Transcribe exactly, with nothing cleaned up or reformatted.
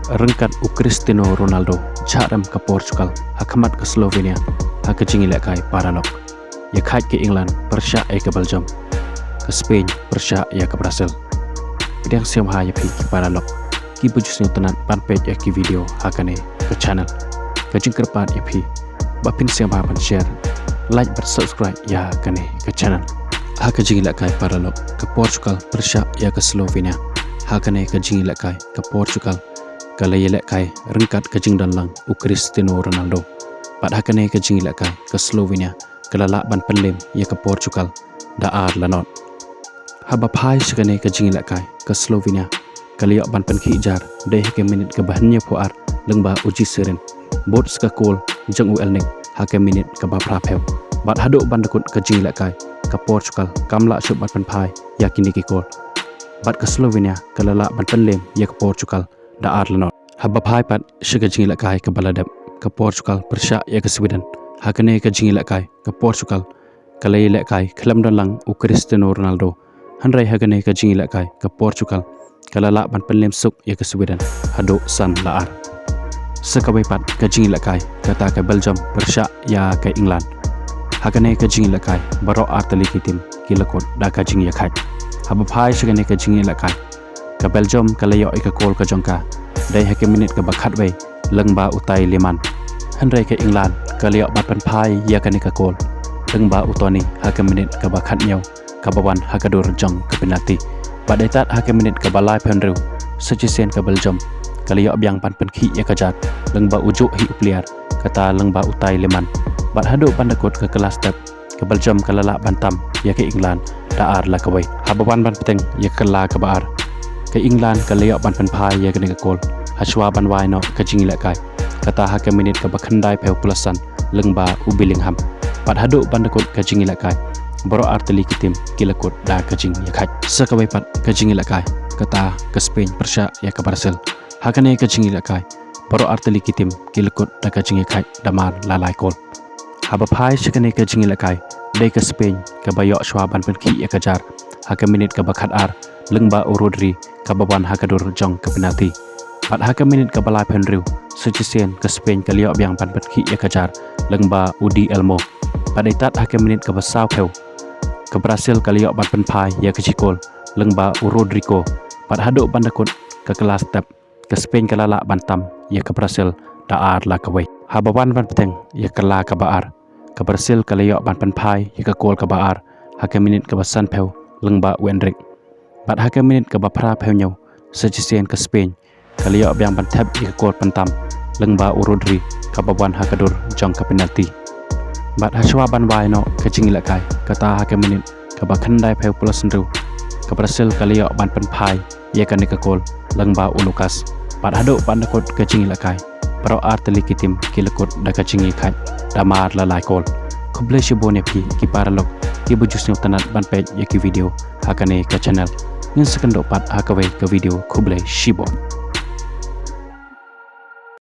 Ryngkat u Cristiano Ronaldo, jhah rem ka Portugal ha khmat ka Slovenia ha ka jingïalehkai paralok. Ïakhaid ka England pyrshah ïa ka Belgium. Ka Spain pyrshah ïa ka Brazil. Pdiang sngewbha ïa phi ki paralok kiba ju sngewtynnat ban peit ïa ki video ha kane ka channel. Ka jingkyrpad ïa phi ba phin sngewbha ban share, like bad subscribe ïa kane ka channel. Ha ka jingïalehkai paralok, ka Portugal pyrshah ïa ka Slovenia. Ha kane ka jingïalehkai, ka Portugal ka la ïalehkai ryngkat ka jingdon lang u Cristiano Ronaldo. Bad ha kane ka jingïalehkai, ka Slovenia ka la lah ban pynlem ïa ka Portugal da ar la not. Haba phai sha kane ka jingïalehkai, ka Slovenia ka la ïoh ban pynkhih jar dei ha ka minit kaba hynñiewphew ar lyngba u Djesirin, bud sa ka kol jong u Elnik ha ka minit kaba phraphew. Bad haduh ban da kut ka jingïalehkai, ka Portugal kam lah shuh ban pynphai ïa kine ki kol. Bad ka Slovenia ka la lah ban pynlem ïa ka Portugal da ar la not. Haba phai pat sha ka jingïalehkai kaba la dep, ka Portugal pyrshah ïa ka Sweden. Ha kane ka jingïalehkai, ka Portugal ka la ïalehkai khlem don lang u Cristiano Ronaldo. Hynrei ha kane ka jingïalehkai, ka Portugal ka la lah ban pynlem suk ïa ka Sweden haduh san la ar. Sa kawei pat ka jingïalehkai, kata ka Belgium pyrshah ïa ka England. Ha kane ka jingïalehkai, baroh artylli ki tim ki la kut da ka jingïakhaid. Haba phai sha kane ka jingïalehkai, ka Belgium ka la ïoh ïa ka kol ka jong ka dei ha ka minit kaba khatwei lyngba u Tielemans. Hynrei ka England ka la ïoh ban pynphai ïa kane ka kol lyngba u Toney ha ka minit kaba khathynñiew, kaba wan ha ka dur jong ka penalty. Bad dei tad ha ka minit kaba laiphew hynriew, sa shisien ka Belgium ka la ïoh biang ban pynkhih ïa ka jar lyngba u juh hi u player, kata lyngba u Tielemans. Bad haduh ban da kut ka kylla step, ka Belgium ka la lah ban tam ïa ka England da ar la kawei. Haba wan ban bteng ïa ka kylla kaba ar, ka England ka la ïoh ban pynphai ïa kane ka kol hashwa ban wai noh ka jingïalehkai, kata ha ka minit kaba khyndaiphew phew san lyngba u Bellingham. Bad haduh ban da kut ka jingïalehkai, baroh artylli ki tim ki la kut da ka jingïakhaid. Sa kawei pat ka jingïalehkai, kata ka Spain pyrshah ïa ka Brazil. Ha kane ka jingïalehkai, baroh artylli ki tim ki la kut da ka jingïakhaid da mar la lai kol. Haba phai sha kane ka jingïalehkai, dei ka Spain kaba ïoh shwa ban pynkhih ïa ka jar ha ka minit kaba khatar lyngba u Rodri, kaba wan ha ka dur jong ka penalty. Bad ha ka minit kaba laiphew hynriew, sa shisien ka Spain ka la ïoh biang ban pynkhih ïa ka jar lyngba u Di Olmo. Bad dei tad ha ka minit kaba sawphew, ka Brazil ka la ïoh ban pynphai ïa ka shi kol lyngba u Rodrygo. Bad haduh ban da kut ka kylla step, ka Spain ka la lah ban tam ïa ka Brazil da ar la kawei. Haba wan ban bteng ïa ka kylla kaba ar, ka Brazil ka la ïoh ban pynphai ïa ka kol kaba ar ha ka minit kaba sanphew lyngba u Endrick. Bad ha ka minit kaba phraphew hynñiew, sa shisien ka Spain ka la ïoh biang ban thep ïa ka kol pyntam lyngba u Rodri, kaba wan ha ka dur jong ka penalty. Bad hashwa ban wai noh ka jingïalehkai, kata ha ka minit kaba khyndaiphew phew hynriew, ka Brazil ka la ïoh ban pynphai ïa kane ka kol lyngba u Lucas. Bad haduh ban da kut ka jingïalehkai, baroh artylli ki tim ki la kut da ka jingïakhaid da mar la lai kol. Khublei shibun ïa phi ki paralok kiba ju sngewtynnat ban peit ïa ki video ha kane ka channel. Ngin sa kynduh pat ha kawei ka video. Khublei shibun.